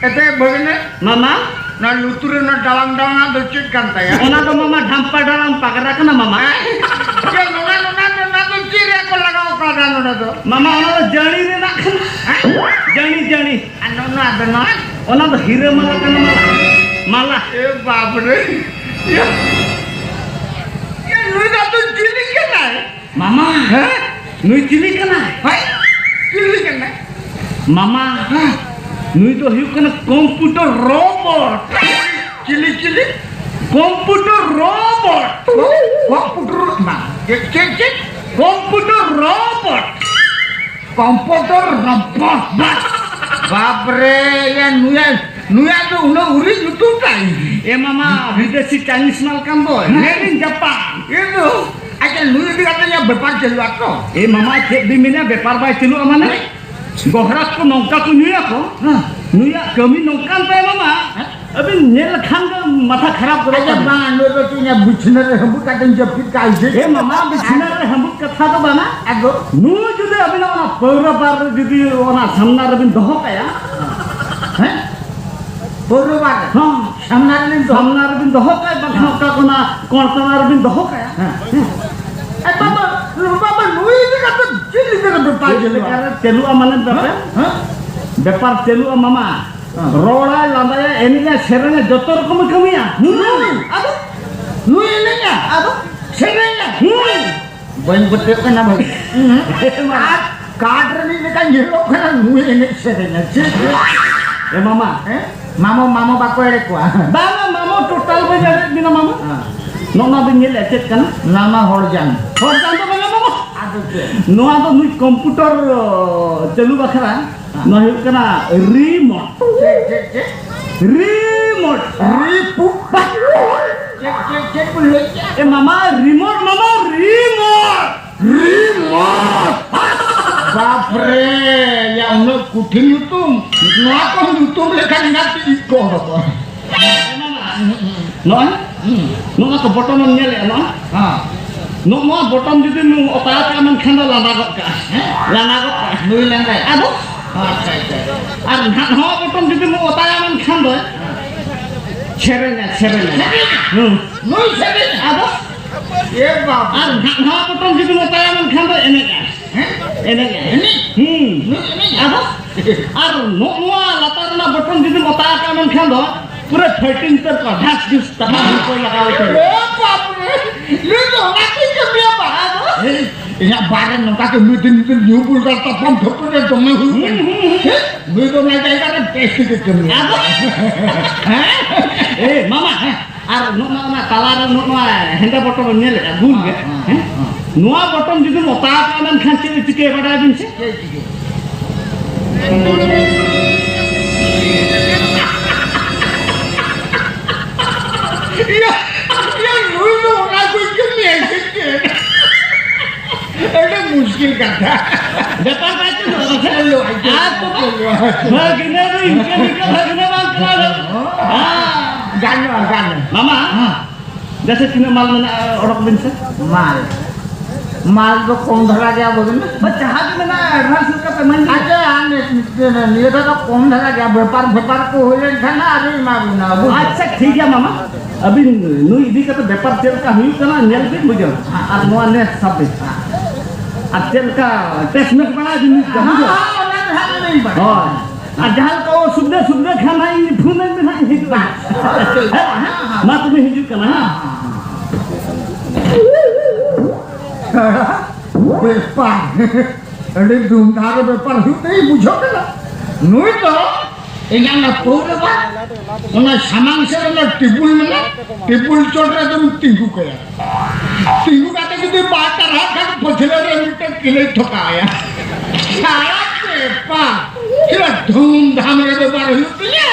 ᱮᱛᱮ ᱵᱷᱟᱹᱜᱤᱱᱟ, ᱢᱟᱢᱟ? ᱱᱚᱣᱟ ᱞᱩᱛᱩᱨ ᱨᱮ ᱱᱚᱣᱟ ᱰᱟᱲᱟᱝ ᱰᱟᱲᱟᱝ ᱟᱜ ᱫᱚ ᱪᱮᱫ ᱠᱟᱱ ᱛᱟᱭᱟ? ᱚᱱᱟ ᱫᱚ ᱢᱟᱢᱟ ᱰᱷᱟᱢᱯᱟ ᱰᱟᱲᱟᱝ ᱯᱟᱜᱽᱨᱟ ᱠᱟᱱᱟ, ᱢᱟᱢᱟ᱾ ᱦᱮᱸ? ᱪᱮᱫ ᱱᱚᱣᱟ, ᱱᱚᱣᱟ, ᱱᱚᱣᱟ ᱫᱚ ᱪᱮᱫ ᱨᱮᱭᱟᱜ ᱠᱚ ᱞᱟᱜᱟᱣ ᱠᱟᱣᱫᱟ ᱱᱚᱰᱮ ᱫᱚ? ᱢᱟᱢᱟ, ᱚᱱᱟ ᱫᱚ ᱡᱟᱹᱲᱤ ᱨᱮᱱᱟᱜ ᱠᱟᱱᱟ᱾ ᱦᱮᱸ? ᱡᱟᱹᱲᱤ, ᱡᱟᱹᱲᱤ᱾ ᱟᱨ ᱱᱚᱣᱟ, ᱱᱚᱣᱟ ᱫᱚ ᱱᱚᱣᱟ? ᱚᱱᱟ ᱫᱚ ᱦᱤᱨᱟᱹ ᱢᱟᱞᱟ ᱠᱟᱱᱟ, ᱢᱟᱞᱟ᱾ ᱢᱟᱞᱟ᱾ ᱮ ᱵᱟᱯ ᱨᱮ᱾ ᱭᱟ, ᱭᱟ, ᱱᱩᱭ ᱫᱚ ᱟᱫᱚ ᱪᱤᱞᱤ ᱠᱟᱱᱟᱭ? ᱢᱟᱢᱟ, ᱦᱮᱸ? ᱱᱩᱭ ᱪᱤᱞᱤ ᱠᱟᱱᱟᱭ? ᱦᱳᱭ, ᱪᱤᱞᱤ ᱠᱟᱱᱟᱭ? ᱢᱟᱢᱟ, ᱦᱮᱸ? ᱱᱩᱭ ᱫᱚ ᱦᱩᱭᱩᱜ ᱠᱟᱱᱟ computer robot᱾ ᱪᱤᱞᱤ, ᱪᱤᱞᱤ? Computer robot᱾ ᱠᱚᱢᱯᱩᱴᱚᱨ ᱢᱟ, ᱪᱮᱫ, ᱪᱮᱫ, ᱪᱮᱫ? Computer robot᱾ Computer robot᱾ ᱵᱟᱯ ᱨᱮ, ᱭᱟ, ᱱᱩᱭᱟᱜ, ᱱᱩᱭᱟᱜ ᱫᱚ ᱩᱱᱟᱹᱜ ᱩᱨᱤᱡ ᱧᱩᱛᱩᱢ ᱛᱟᱭ᱾ ᱮ ᱢᱟᱢᱟ, ᱵᱤᱫᱮᱥᱤ Chinese ᱢᱟᱞ ᱠᱟᱱ ᱫᱚ᱾ ᱦᱮᱸ᱾ Made in Japan᱾ ᱮ ᱫᱚ, ᱟᱪᱪᱷᱟ, ᱱᱩᱭ ᱤᱫᱤ ᱠᱟᱛᱮ ᱤᱧᱟᱹᱜ ᱵᱮᱯᱟᱨ ᱪᱟᱹᱞᱩᱜᱼᱟ ᱛᱚ? ᱮ ᱢᱟᱢᱟ, ᱪᱮᱫ ᱵᱤᱱ ᱢᱮᱱᱟ, ᱵᱮᱯᱟᱨ ᱵᱟᱭ ᱪᱟᱹᱞᱩᱜᱼᱟ ᱢᱟᱱᱮ? ᱦᱮᱸ᱾ ᱜᱚᱦᱨᱟᱠ ᱠᱚ ᱱᱚᱝᱠᱟ ᱠᱚ ᱧᱩᱭᱟ ᱠᱚ, ᱦᱮᱸ᱾ ᱱᱩᱭᱟᱜ ᱠᱟᱹᱢᱤ ᱱᱚᱝᱠᱟᱱ ᱛᱟᱭ ᱢᱟᱢᱟ, ᱦᱮᱸ᱾ ᱟᱹᱵᱤᱱ ᱧᱮᱞ ᱞᱮᱠᱷᱟᱱ ᱜᱮ ᱢᱟᱛᱷᱟ ᱠᱷᱟᱨᱟᱯ ᱜᱚᱫᱚᱜ ᱟᱪᱪᱷᱟ, ᱛᱟᱵᱤᱱᱟ᱾ ᱵᱟᱝ, ᱱᱩᱭ ᱫᱚ ᱪᱮᱫ ᱤᱧᱟᱹᱜ ᱵᱤᱪᱷᱱᱟᱹ ᱨᱮ ᱦᱟᱹᱵᱩᱫ ᱠᱟᱛᱮᱧ ᱡᱟᱹᱯᱤᱫ ᱠᱟᱜᱼᱟ ᱥᱮ ᱮ ᱪᱮᱫ? ᱢᱟᱢᱟ, ᱵᱤᱪᱷᱱᱟᱹ ᱨᱮ ᱦᱟᱹᱵᱩᱫ ᱠᱟᱛᱷᱟ ᱫᱚ ᱵᱟᱝᱟ᱾ ᱟᱫᱚ? ᱱᱩᱭ ᱡᱩᱫᱤ ᱟᱹᱵᱤᱱᱟᱜ ᱚᱱᱟ ᱯᱟᱹᱣᱨᱟᱹ ᱵᱟᱨ ᱨᱮ ᱡᱩᱫᱤ ᱚᱱᱟ ᱥᱟᱢᱱᱟ ᱨᱮᱵᱤᱱ ᱫᱚᱦᱚ ᱠᱟᱭᱟ, ᱦᱮᱸ? ᱜᱚᱨᱚᱵᱟᱱ᱾ ᱦᱚᱸ᱾ ᱥᱟᱢᱱᱟ ᱨᱮᱵᱤᱱ ᱫᱚᱦᱚ᱾ ᱥᱟᱢᱱᱟ ᱨᱮᱵᱤᱱ ᱫᱚᱦᱚ ᱠᱟᱭᱟ, ᱵᱟᱠᱷᱟᱱ ᱚᱠᱟ ᱠᱚ ᱚᱱᱟ ᱠᱚᱬᱥᱟᱬᱟ ᱨᱮᱵᱤᱱ ᱫᱚᱦᱚ ᱠᱟᱭᱟ᱾ ᱦᱮᱸ᱾ ᱦᱮᱸ᱾ ᱮ ᱵᱟᱵᱟ, ᱵᱟᱵᱟ, ᱱᱩᱭ ᱤᱫᱤ ᱠᱟᱛᱮ ᱪᱮᱫ ᱞᱮᱠᱟ ᱠᱟᱛᱮ ᱵᱟᱭ ᱪᱮᱫ ᱪᱟᱹᱞᱩᱜᱼᱟ? ᱞᱮᱠᱟ ᱨᱮ ᱪᱟᱹᱞᱩᱜᱼᱟ ᱢᱟᱱᱮ ᱵᱮᱯᱟᱨ? ᱦᱮᱸ? ᱦᱮᱸ? ᱵᱮᱯᱟᱨ ᱪᱟᱹᱞᱩᱜᱼᱟ ᱢᱟᱢᱟ᱾ ᱦᱮᱸ᱾ ᱨᱚᱲᱟᱭ, ᱞᱟᱸᱫᱟᱭᱟ, ᱮᱱᱮᱡᱼᱟ, ᱥᱮᱨᱮᱧᱟ, ᱡᱚᱛᱚ ᱨᱚᱠᱚᱢᱮ ᱠᱟᱹᱢᱤᱭᱟ᱾ ᱦᱩᱸ᱾ ᱟᱫᱚ? ᱱᱩᱭ ᱮᱱᱮᱡᱼᱟ, ᱟᱫᱚ ᱥᱮᱨᱮᱧᱟ᱾ ᱦᱩᱸ᱾ ᱵᱟᱹᱧ ᱯᱟᱹᱛᱭᱟᱹᱜ ᱠᱟᱱᱟ ᱵᱷᱟᱹᱜᱤ᱾ ᱦᱩᱸ᱾ ᱟᱨ ᱠᱟᱴ ᱨᱤᱱᱤᱡ ᱞᱮᱠᱟ ᱧᱮᱞᱚᱜ ᱠᱟᱱᱟ, ᱱᱩᱭ ᱮᱱᱮᱡ ᱥᱮᱨᱮᱧᱟ᱾ ᱪᱮᱫ? ᱮ ᱢᱟᱢᱟ᱾ ᱦᱮᱸ? ᱢᱟᱢᱚ, ᱢᱟᱢᱚ ᱵᱟᱠᱚ ᱮᱲᱮ ᱠᱚᱣᱟ᱾ ᱵᱟᱝᱟ, ᱢᱟᱢᱚ ᱴᱳᱴᱟᱞ ᱵᱟᱹᱧ ᱮᱲᱮᱭᱮᱫ ᱵᱮᱱᱟ, ᱢᱟᱢᱚ᱾ ᱦᱮᱸ᱾ ᱱᱚᱜᱼᱚ ᱱᱚᱣᱟ ᱵᱤᱱ ᱧᱮᱞᱮᱫᱼᱟ, ᱪᱮᱫ ᱠᱟᱱᱟ? ᱱᱚᱣᱟ ᱢᱟ ᱦᱚᱲ ᱡᱟᱝ᱾ ᱦᱚᱲ ᱡᱟᱝ ᱫᱚ ᱵᱟᱝᱟ, ᱢᱟᱢᱚ᱾ ᱟᱫᱚ ᱪᱮᱫ? ᱱᱚᱣᱟ ᱫᱚ ᱱᱩᱭ ᱠᱚᱢᱯᱩᱴᱟᱨ, ᱚ, ᱪᱟᱹᱞᱩ ᱵᱟᱠᱷᱨᱟ᱾ ᱦᱮᱸ᱾ ᱱᱚᱣᱟ ᱦᱩᱭᱩᱜ ᱠᱟᱱᱟ ᱨᱤᱢᱳᱴ᱾ ᱪᱮᱫ, ᱪᱮᱫ, ᱪᱮᱫ? ᱨᱤᱢᱳᱴ᱾ ᱨᱤᱯᱩ-, ᱪᱮᱫ, ᱪᱮᱫ, ᱪᱮᱫ ᱵᱤᱱ ᱞᱟᱹᱭ ᱠᱮᱫᱼᱟ? ᱮ ᱢᱟᱢᱟ, ᱨᱤᱢᱳᱴ, ᱢᱟᱢᱟ, ᱨᱤᱢᱳᱴ᱾ ᱨᱤᱢᱳᱴ᱾ ᱵᱟᱯ ᱨᱮ, ᱭᱟ, ᱩᱱᱟᱹᱜ ᱠᱩᱴᱷᱤᱱ ᱧᱩᱛᱩᱢ᱾ ᱱᱚᱣᱟ ᱠᱚ ᱧᱩᱛᱩᱢ ᱞᱮᱠᱷᱟᱱ ᱤᱧᱟᱹᱜ ᱛᱤ ᱤᱡ ᱠᱚ ᱚᱰᱚᱠᱚᱜᱼᱟ᱾ ᱱᱚᱜᱼᱚᱭ, ᱦᱩᱸ᱾ ᱱᱚᱜᱼᱚ ᱱᱚᱣᱟ ᱠᱚ ᱵᱚᱴᱚᱢ ᱮᱢ ᱧᱮᱞᱮᱫᱼᱟ, ᱱᱚᱜᱼᱚᱭ? ᱦᱮᱸ᱾ ᱱᱚᱜᱼᱚ ᱱᱚᱣᱟ ᱵᱚᱴᱚᱢ ᱡᱩᱫᱤᱢ ᱚᱛᱟ ᱠᱟᱜᱼᱟ, ᱢᱮᱱᱠᱷᱟᱱ ᱫᱚ ᱞᱟᱸᱫᱟ ᱜᱚᱫ ᱠᱟᱜᱼᱟ᱾ ᱦᱮᱸ? ᱞᱟᱸᱫᱟ ᱜᱚᱫ ᱠᱟᱜᱼᱟ᱾ ᱱᱩᱭ ᱞᱟᱸᱫᱟᱭᱟ? ᱟᱫᱚ? ᱟᱪᱪᱷᱟ, ᱟᱪᱪᱷᱟ᱾ ᱟᱨ ᱱᱟᱜ ᱱᱚᱣᱟ ᱵᱚᱴᱚᱢ ᱡᱩᱫᱤᱢ ᱚᱛᱟᱭᱟ, ᱢᱮᱱᱠᱷᱟᱱ ᱫᱚ ᱦᱮᱸ᱾ ᱥᱮᱨᱮᱧᱟ, ᱥᱮᱨᱮᱧᱟ᱾ ᱥᱮᱨᱮᱧᱟ? ᱦᱩᱸ᱾ ᱱᱩᱭ ᱥᱮᱨᱮᱧᱟ? ᱟᱫᱚ? ᱮ ᱵᱟᱵᱟ᱾ ᱟᱨ ᱱᱟᱜ ᱱᱚᱣᱟ ᱵᱚᱴᱚᱢ ᱡᱩᱫᱤᱢ ᱚᱛᱟᱭᱟ, ᱢᱮᱱᱠᱷᱟᱱ ᱫᱚ ᱮᱱᱮᱡᱼᱟ᱾ ᱦᱮᱸ? ᱮᱱᱮᱡ᱾ ᱮᱱᱮᱡ? ᱦᱩᱸ᱾ ᱱᱩᱭ ᱮᱱᱮᱡ? ᱟᱫᱚ? ᱟᱨ ᱱᱚᱜᱼᱚ ᱱᱚᱣᱟ ᱞᱟᱛᱟᱨ ᱨᱮᱱᱟᱜ ᱵᱚᱴᱚᱱ ᱡᱩᱫᱤᱢ ᱚᱛᱟ ᱟᱠᱟᱫ ᱢᱮᱱᱠᱷᱟᱱ ᱫᱚ ᱯᱩᱨᱟᱹ ᱯᱷᱟᱭᱴᱤᱝ ᱩᱛᱟᱹᱨ ᱠᱚᱜᱼᱟ, ᱰᱷᱟᱥ ᱰᱷᱩᱥ ᱛᱟᱯᱟᱢ ᱦᱩᱭ ᱠᱚᱜᱼᱟ, ᱞᱟᱜᱟᱣ ᱩᱛᱟᱹᱨ᱾ ᱮ ᱵᱟᱯ ᱨᱮ, ᱱᱩᱭ ᱫᱚ ᱚᱱᱟ ᱠᱚᱭ ᱠᱟᱹᱢᱤᱭᱟ ᱵᱟᱦᱟ ᱫᱚ? ᱮᱭ, ᱤᱧᱟᱹᱜ ᱵᱟᱨ ᱨᱮ ᱱᱚᱝᱠᱟ ᱠᱚ ᱢᱤᱫ ᱫᱤᱱ ᱢᱤᱫ ᱫᱤᱱ ᱧᱩ ᱵᱩᱞ ᱠᱟᱛᱮ ᱛᱟᱯᱟᱢ ᱠᱷᱟᱹᱯᱟᱹᱨᱤ ᱫᱚᱢᱮ ᱦᱩᱭᱩᱜ ᱠᱟᱱᱟ᱾ ᱦᱩᱸ, ᱦᱩᱸ, ᱦᱩᱸ᱾ ᱦᱮᱸ? ᱱᱩᱭ ᱫᱚ ᱚᱱᱟ ᱡᱟᱭᱜᱟ ᱨᱮ ᱵᱮᱥ ᱴᱷᱤᱠ ᱮ ᱠᱟᱹᱢᱤᱭᱟ᱾ ᱟᱫᱚ? ᱦᱮᱸ? ᱮ, ᱢᱟᱢᱟ, ᱦᱮᱸ᱾ ᱟᱨ ᱱᱚᱜᱼᱚ ᱱᱚᱣᱟ ᱛᱟᱞᱟ ᱨᱮ ᱱᱚᱜᱼᱚ ᱱᱚᱣᱟ ᱦᱮᱸᱫᱮ ᱵᱚᱴᱚᱢ ᱮᱢ ᱧᱮᱞᱮᱫᱼᱟ, ᱜᱩᱞ ᱜᱮ, ᱦᱮᱸ, ᱦᱮᱸ? ᱦᱮᱸ᱾ ᱱᱚᱣᱟ ᱵᱚᱴᱚᱢ ᱡᱩᱫᱤᱢ ᱚᱛᱟ ᱠᱟᱜᱼᱟ, ᱢᱮᱱᱠᱷᱟᱱ ᱪᱮᱫ ᱮ ᱪᱤᱠᱟᱹᱭᱟ ᱵᱟᱰᱟᱭ ᱵᱤᱱ ᱥᱮ? ᱪᱮᱫ ᱮ ᱪᱤᱠᱟᱹᱭᱟ? ᱤᱭᱟᱹ, ᱤᱭᱟᱹ, ᱱᱩᱭ ᱫᱚ ᱚᱱᱟ ᱠᱚᱭ ᱠᱟᱹᱢᱤᱭᱟ ᱥᱮ ᱪᱮᱫ? ᱟᱹᱰᱤ ᱢᱩᱥᱠᱤᱞ ᱠᱟᱛᱷᱟ᱾ ᱵᱮᱯᱟᱨ ᱵᱟᱭ ᱪᱮᱫᱚᱜᱼᱟ, ᱵᱟᱠᱷᱟᱱ ᱪᱮᱫᱚᱜᱼᱟ, ᱟᱨ ᱛᱚᱵᱮ? ᱪᱮᱫᱚᱜᱼᱟ᱾ ᱵᱷᱟᱹᱜᱤᱱᱟᱹ ᱫᱚ ᱤᱱᱠᱟᱹ ᱤᱱᱠᱟᱹ ᱵᱷᱟᱹᱜᱤᱱᱟᱹ ᱵᱟᱝ ᱪᱟᱞᱟᱣ ᱞᱮᱱᱟ᱾ ᱦᱮᱸ᱾ ᱜᱟᱱᱚᱜᱼᱟ, ᱜᱟᱱᱚᱜᱼᱟ᱾ ᱢᱟᱢᱟ, ᱦᱮᱸ᱾ ᱡᱟᱭᱥᱮ ᱛᱤᱱᱟᱹᱜ ᱢᱟᱞ ᱢᱮᱱᱟᱜᱼᱟ, ᱚᱰᱚᱠ ᱵᱤᱱ ᱥᱮ᱾ ᱢᱟᱞ᱾ ᱢᱟᱞ ᱫᱚ ᱠᱚᱢ ᱫᱷᱟᱨᱟ ᱜᱮᱭᱟ ᱵᱚᱞᱮ᱾ ᱵᱟ, ᱡᱟᱦᱟᱸ ᱜᱮ ᱢᱮᱱᱟᱜᱼᱟ, advance ᱞᱮᱠᱟᱛᱮ ᱮᱢᱟᱹᱧ ᱵᱤᱱ᱾ ᱟᱪᱪᱷᱟ, ᱟᱨ ᱱᱤ-, ᱱᱤ-, ᱱᱤᱭᱟᱹ ᱫᱷᱟᱣ ᱫᱚ ᱠᱚᱢ ᱫᱷᱟᱨᱟ ᱜᱮᱭᱟ, ᱵᱮᱯᱟᱨ ᱯᱷᱮᱯᱟᱨ ᱠᱚ ᱦᱩᱭ ᱞᱮᱱ ᱠᱷᱟᱱ ᱟᱨ ᱮᱢᱟ ᱵᱤᱱᱟ ᱟᱵᱚ᱾ ᱟᱪᱪᱷᱟ, ᱴᱷᱤᱠ ᱜᱮᱭᱟ ᱢᱟᱢᱟ, ᱟᱹᱵᱤᱱ ᱱᱩᱭ ᱤᱫᱤ ᱠᱟᱛᱮ ᱵᱮᱯᱟᱨ ᱪᱮᱫ ᱞᱮᱠᱟ ᱦᱩᱭᱩᱜ ᱠᱟᱱᱟ ᱧᱮᱞ ᱵᱤᱱ, ᱵᱩᱡᱷᱟᱹᱣ, ᱟᱨ ᱱᱚᱣᱟ ᱱᱮᱥ ᱥᱟᱵ ᱵᱤᱱ, ᱟᱨ ᱪᱮᱫ ᱞᱮᱠᱟ ᱴᱮᱥᱴ ᱢᱮᱴ ᱵᱟᱲᱟ ᱵᱤᱱ, ᱵᱩᱡᱷᱟᱹᱣ᱾ ᱦᱮᱸ, ᱚᱱᱟ ᱫᱚ ᱦᱟᱸᱜ ᱞᱤᱧ ᱵᱟᱲᱟᱭᱟ᱾ ᱦᱳᱭ, ᱟᱨ ᱡᱟᱦᱟᱸ ᱞᱮᱠᱟ ᱚᱥᱩᱵᱤᱫᱷᱟ ᱥᱩᱵᱤᱫᱷᱟ ᱠᱷᱟᱱ ᱦᱟᱸᱜ ᱤᱧ ᱯᱷᱳᱱ ᱟᱹᱧ ᱵᱮᱱ ᱦᱟᱸᱜ, ᱤᱧ ᱦᱤᱡᱩᱜᱼᱟ᱾ ᱦᱮᱸ, ᱦᱮᱸ, ᱦᱮᱸ᱾ ᱢᱟ ᱛᱚᱵᱮ ᱦᱤᱡᱩᱜ ᱠᱟᱱᱟ, ᱦᱮᱸ᱾ ᱵᱮᱯᱟᱨ᱾ ᱟᱹᱰᱤ ᱫᱷᱩᱢᱫᱷᱟᱢ ᱨᱮ ᱵᱮᱯᱟᱨ ᱦᱩᱭᱩᱜ ᱛᱮ ᱵᱩᱡᱷᱟᱹᱜ ᱠᱟᱱᱟ᱾ ᱱᱩᱭ ᱫᱚ ᱤᱧᱟᱹᱜ ᱚᱱᱟ ᱯᱟᱹᱣᱨᱟᱹ ᱵᱟ, ᱚᱱᱟ ᱥᱟᱢᱟᱝ ᱥᱮᱫ ᱨᱮ ᱚᱱᱟ ᱴᱮᱵᱩᱞ ᱢᱮᱱᱟᱜᱼᱟ, ᱴᱮᱵᱩᱞ ᱪᱚᱴ ᱨᱮ ᱫᱩᱲᱩᱵ ᱛᱤᱸᱜᱩ ᱠᱟᱭᱟ᱾ ᱛᱤᱸᱜᱩ ᱠᱟᱛᱮ ᱡᱩᱫᱤ ᱵᱟᱭ ᱴᱟᱨᱦᱟᱜ ᱠᱷᱟᱱ ᱯᱟᱹᱪᱷᱞᱟᱹ ᱨᱮ ᱢᱤᱫᱴᱮᱱ ᱠᱤᱞᱟᱹᱭ ᱴᱷᱚᱠᱟᱣ ᱟᱭᱟ᱾ ᱥᱟᱲᱟ ᱪᱮᱯᱟ, ᱪᱮᱫᱟᱜ ᱫᱷᱩᱢᱫᱷᱟᱢ ᱨᱮ ᱵᱮᱯᱟᱨ ᱦᱩᱭᱩᱜ ᱛᱤᱧᱟᱹ?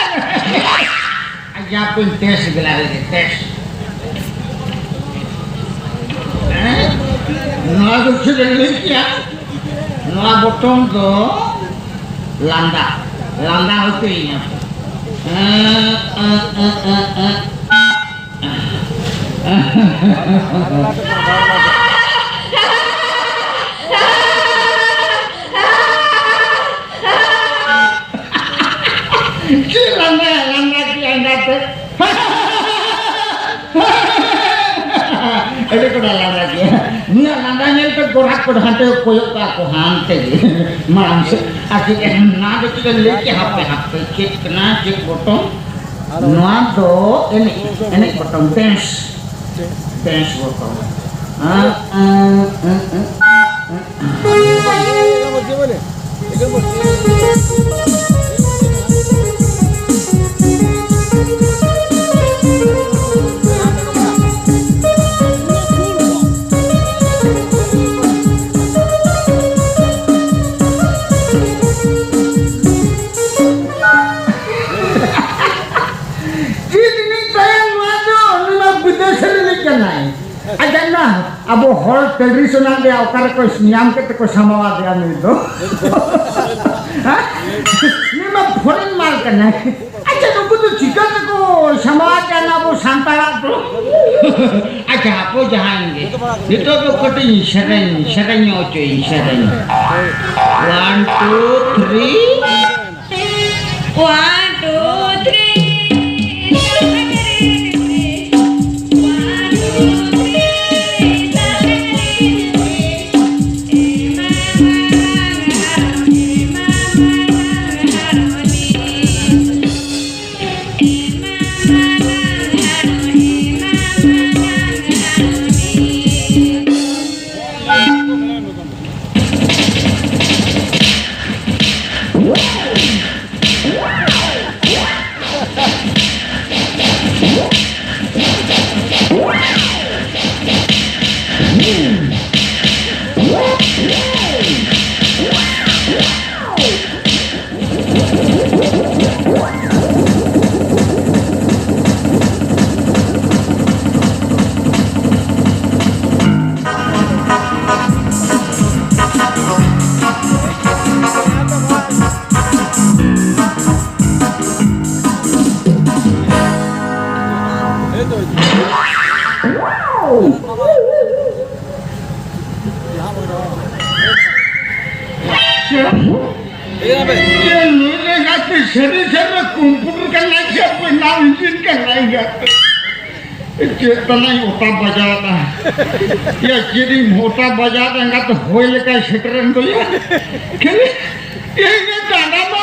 ᱟᱡᱟᱜ ᱠᱚᱧ ᱴᱮᱥᱴ ᱜᱮᱞᱟ ᱞᱮᱜᱮ, ᱴᱮᱥᱴ᱾ ᱦᱮᱸ? ᱱᱚᱣᱟ ᱫᱚ ᱪᱮᱫ ᱮ ᱞᱟᱹᱭ ᱠᱮᱭᱟ? ᱱᱚᱣᱟ ᱵᱚᱴᱚᱢ ᱫᱚ ᱞᱟᱸᱫᱟ, ᱞᱟᱸᱫᱟ ᱦᱚᱪᱚᱭᱤᱧᱟ᱾ ᱦᱮᱸ, ᱦᱮᱸ, ᱦᱮᱸ, ᱦᱮᱸ, ᱦᱮᱸ᱾ ᱪᱮᱫ ᱞᱟᱸᱫᱟ, ᱞᱟᱸᱫᱟ ᱪᱮᱫ ᱞᱟᱸᱫᱟ ᱛᱮ? ᱟᱹᱰᱤ ᱠᱚ ᱞᱟᱸᱫᱟ ᱜᱮᱭᱟ᱾ ᱱᱩᱭᱟᱜ ᱞᱟᱸᱫᱟ ᱧᱮᱞ ᱛᱮ ᱜᱚᱨᱦᱟᱠ ᱠᱚ ᱦᱟᱱᱛᱮ ᱠᱚ ᱠᱚᱭᱚᱜ ᱠᱟᱜᱼᱟ ᱠᱚ, ᱦᱟᱱᱛᱮ ᱜᱮ ᱢᱟᱲᱟᱝ ᱥᱮᱫ᱾ ᱟᱨ ᱪᱮᱫ ᱱᱚᱣᱟ ᱫᱚ ᱪᱮᱫ ᱮ ᱞᱟᱹᱭ ᱠᱮᱫ? ᱦᱟᱯᱮ, ᱦᱟᱯᱮ, ᱪᱮᱫ ᱠᱟᱱᱟ, ᱪᱮᱫ ᱵᱚᱴᱚᱢ? ᱱᱚᱣᱟ ᱫᱚ ᱮᱱᱮᱡ, ᱮᱱᱮᱡ ᱵᱚᱴᱚᱢ, ᱰᱮᱱᱥ, ᱰᱮᱱᱥ ᱵᱚᱴᱚᱢ᱾ ᱟᱸ, ᱟᱸ, ᱟᱸ, ᱟᱸ, ᱟᱸ᱾ ᱪᱮᱫ ᱨᱤᱱᱤᱡ ᱛᱟᱭᱟ ᱱᱚᱣᱟ ᱫᱚ? ᱩᱱᱤ ᱢᱟ ᱵᱤᱫᱮᱥ ᱨᱤᱱᱤᱡ ᱠᱟᱱᱟᱭ᱾ ᱟᱪᱪᱷᱟ, ᱱᱟ, ᱟᱵᱚ ᱦᱚᱲ traditional ᱨᱮᱭᱟᱜ ᱚᱠᱟ ᱨᱮᱠᱚ ᱧᱟᱢ ᱠᱮᱫ ᱛᱮᱠᱚ ᱥᱟᱢᱟᱣ ᱟᱫᱮᱭᱟ ᱱᱩᱭ ᱫᱚ? ᱦᱮᱸ? ᱱᱩᱭ ᱢᱟ foreign ᱢᱟᱞ ᱠᱟᱱᱟᱭ᱾ ᱟᱪᱪᱷᱟ, ᱱᱩᱠᱩ ᱫᱚ ᱪᱤᱠᱟᱹ ᱛᱮᱠᱚ ᱥᱟᱢᱟᱣ ᱟᱫᱮᱭᱟ ᱟᱵᱚ ᱥᱟᱱᱛᱟᱲᱟᱜ ᱫᱚ? ᱟᱪᱪᱷᱟ, ᱦᱟᱯᱳ ᱡᱟᱦᱟᱸᱭ ᱜᱮ᱾ ᱱᱤᱛᱚᱜ ᱫᱚ ᱠᱟᱹᱴᱤᱡ ᱤᱧ ᱥᱮᱨᱮᱧ, ᱥᱮᱨᱮᱧ ᱧᱚᱜ ᱦᱚᱪᱚᱭᱤᱧ, ᱥᱮᱨᱮᱧ᱾ One, two, three. One, two, three. ᱥᱟᱹᱨᱤ ᱥᱟᱹᱨᱤ ᱠᱚᱢᱯᱩᱴᱟᱨ ᱠᱟᱱᱟᱭ ᱥᱮ ᱵᱮᱱᱟᱣ ᱤᱧᱡᱤᱱ ᱠᱟᱱᱟᱭ? ᱪᱮᱫ ᱛᱟᱱᱟᱭ ᱚᱛᱟ ᱵᱟᱡᱟᱣ ᱫᱟ? ᱭᱟ, ᱪᱮᱫ ᱤᱧ ᱚᱛᱟ ᱵᱟᱡᱟᱣ ᱫᱟ? ᱮᱸᱜᱟᱛ ᱦᱚᱭ ᱞᱮᱠᱟᱭ ᱥᱮᱴᱮᱨᱮᱱ ᱫᱚᱭᱟ᱾ ᱠᱷᱟᱹᱞᱤ ᱤᱧ ᱰᱟᱸᱰᱟ ᱢᱟ